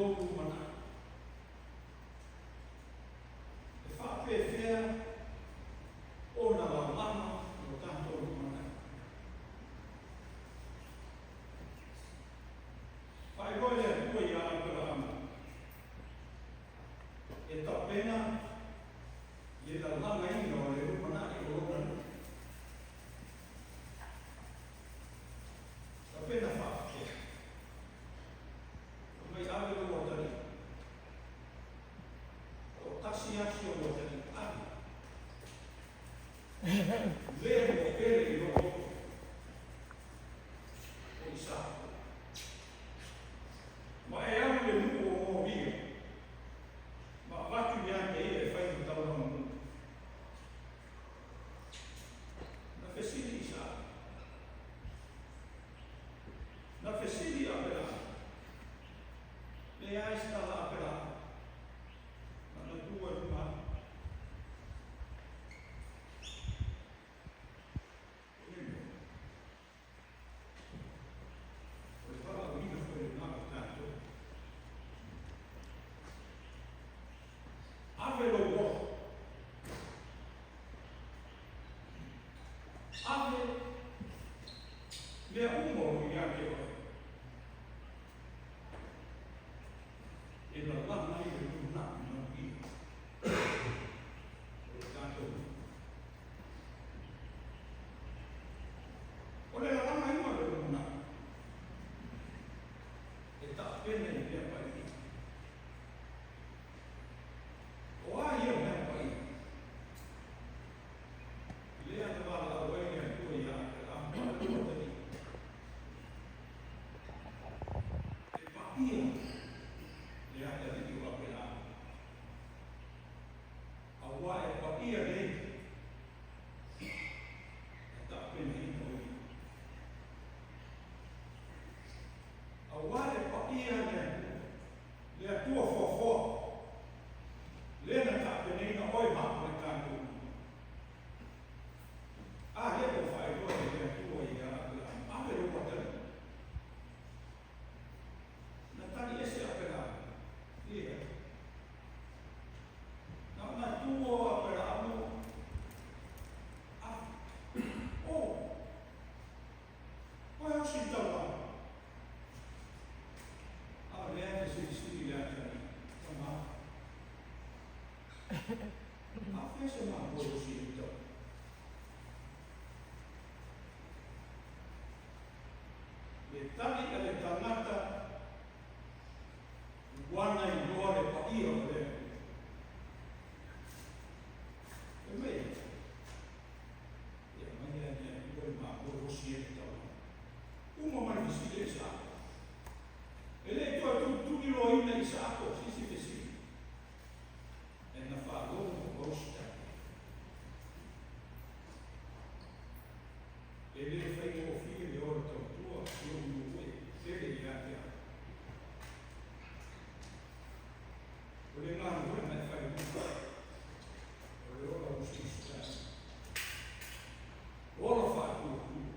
lou lumanai. E faapefea ona lalama lo tatou lumanai? Faailoa e le Atua ia Aperahama, e tapena le lalagaina o le lumanai o lona nuu. Tapena faapefea? Fai mai ave lou atalii. Toatasi lava si ou atalii, ave. Le ua pele i lou loto o Isaako. Ma e alu i le nuu o Moria, ma avatu ia te ia e fai ma taulaga mou. Na fesili Isaako. Na fesili Aperahama. Leai se tala Aperahama. Na na tu ai luma atu. O le mea. O le valaauina foi lena o tatou. Ave lou ola. Ave mea uma o lo ia te oe. E lalana ai le lumanai manuia o le tatou nuu. O le lalagaina o le lumanai, e tapena i mea paia. O a ia mea paia? Lea na valaau ai le Atua ia Aperahama ma le atalii. E paia le atalii o Aperahama, aua e paia nei na tapenaina o ia. Aua e paia le Atua, le Atua foafoa, lea na tapenaina oe ma au ma i tatou uma. A lea ua faailoa e le Atua ia Aperahama, ave lou atalii. Na tali ese Aperahama, Ia. Na ona tu o Aperahama, ave. O, oe osi taulaga. A o lea e fesilisili le atalii, Tama, a fea se mamoe osi ai tau? Le tali a le tagata uana iloa le paia o le Atua. Fai mai ia, e aumai lea e le Atua le mamoe osi ai le taulaga. Uma mai fesili e Isaako. E le i toe tulituliloaina Isaako se isi fesili. E na faalogo ma usitaia. E le faigofie le ola tautua i ou nuu e pele ia te au. O le galuega e fai luma, o le ola usiusitaia. Ola faatuatua.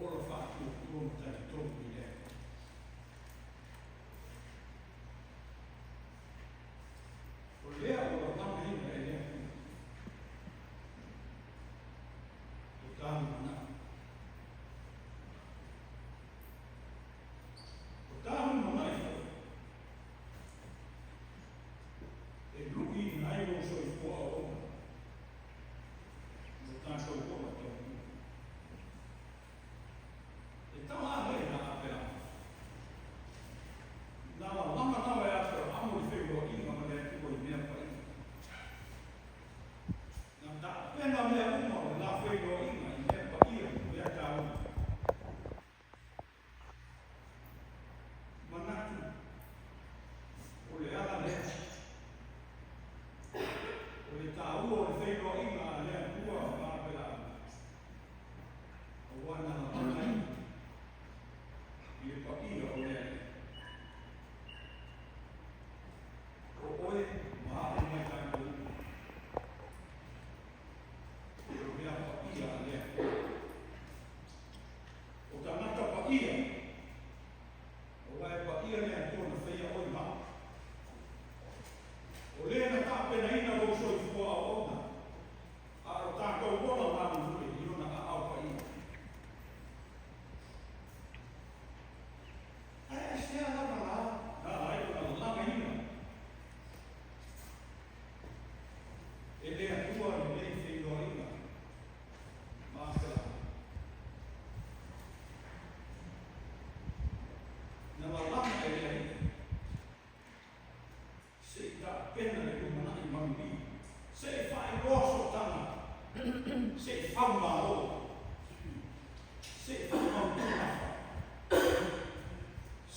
Ola faatuatua ma talitonu i le Atua. O lea ua lalagaina e le Atua o tāna manao. O tāna manai foi, e luʻiina ai lou soifua auauna mo tātou ola taunuu. E tala anei nā Aperama. Na lalama e Aperahamo le feiloaiga ma le Atua i mea paia. Na tapena mea uma o le la feiloaiga i mea paia ma mea taua. Manatu, o le ala lea. O le taua o le feiloaiga a le Atua ma Aperahama. Aua na lalama ai i le paia o le Alii. O oe ma aʻu mai tatou uma. O mea paia a le Atua. O tagata paia, aua e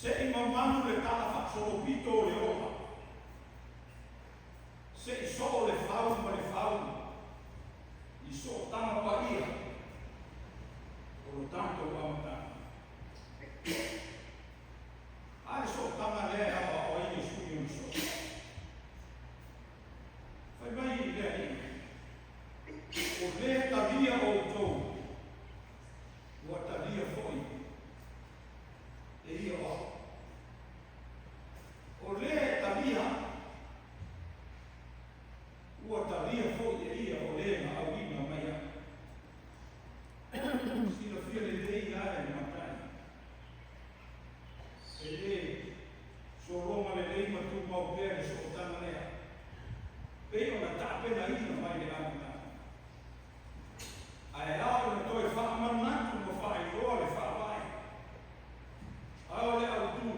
Se i mamanu le tala faasolopito o le ola, se i soo le fau ma le fau i sootaga paia o lo tatou amataga. A le sootaga lea e aoao ai Iesu i ona soo. Fai mai le Alii, O lea talia outou, ua talia foi e ia o au. O lea e talia au, ua talia foi e ia o le na auina mai au. Silafia lelei lava e le matai, e le sologa lelei ma tumau pea le sootaga lea, pei ona tapenaina mai le amataga. Ae ao ina toe faamanatu ma faailoa le Faavae, a o le autu,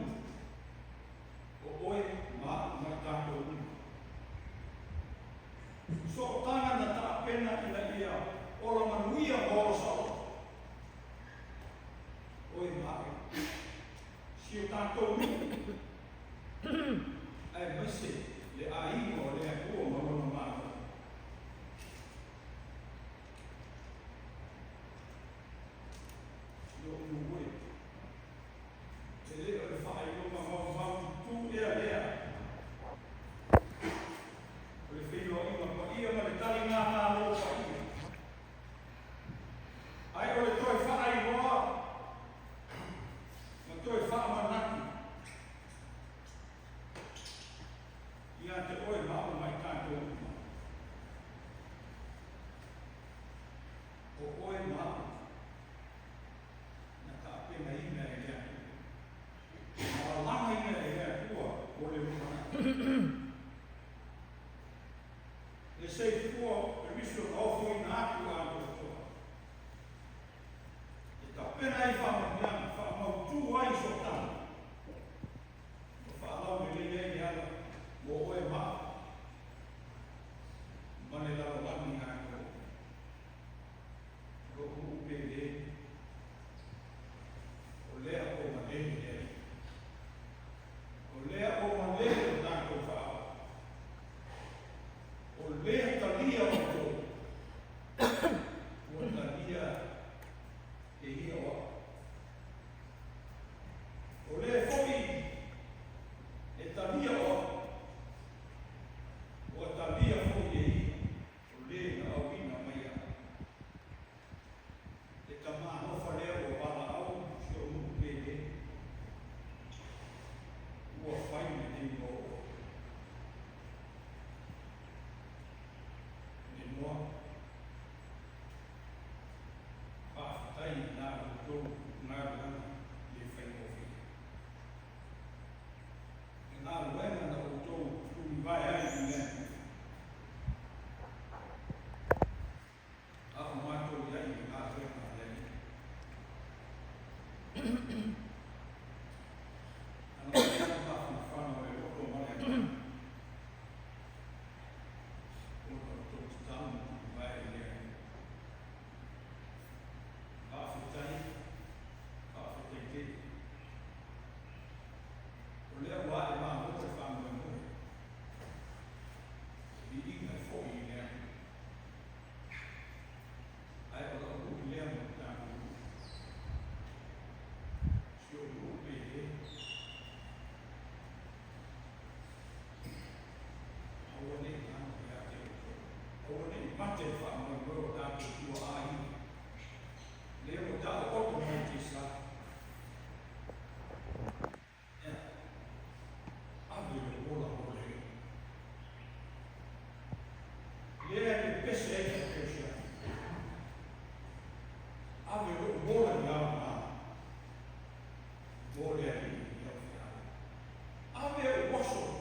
o oe ma a'u ma i tatou uma. Sootaga na tapena ina ia ola manuia ma ola saoloto, oe ma a'u, si o tatou nuu, aemaise le aiga o le Atua ma Lona Malo. Si ou nuu e, e le o le faailoga maumaututu ea lea o le feiloaiga paia ma le taligamalo paia, ae o le toe faailoa ma toe faamanatu ia te oe ma au ma i tatou uma. O oe ma au na tapenaina e le Atua, na lalagaina e le Atua mo le lumanai. Le soifua Keriso na ofoina atu atoatoa, e tapena ai faamanuiaga, faamautu ai sootaga, ma faalaulelei ai le ala mo oe ma au, ma le lalolagi atoa. O lou nuu pele, o lea ua malele le Alii. O lea ua malele lo tatou Faaola. O lea talia outou, ua talia e ia o au. O lea foi e talia o au, ua talia foi e ia o le na auina mai au. Le tama alofa lea ua valaau si ou nuu pele, ua fai lenei mo oe. Le noa, faafetai i la outou galuega le faigofie. Le galuega na outou tulivae ai i le Atua. A o matou i ai i le galuega a le Alii. Ana matou mafanafana o le loto ma le agaga, ona o tou tatalo ma tulivae i le Alii. Faafetai, faafetai tele. O lea ua ae malo le faamoemoe. Viiga e foi i le Atua. Ae o lau lui lea mo le tatou nuu. Si ou nuu pele. Aua ne i galo ia te outou. Aua ne i mate le faamoemoe o tatou tuaaiga. Lea ua taooto mai tiasa. Ea, ave le ola mo le Lea e pepese ai faakerisiano. Ave lou ola i ao na mo le Alii i au feau. Ave ou aso.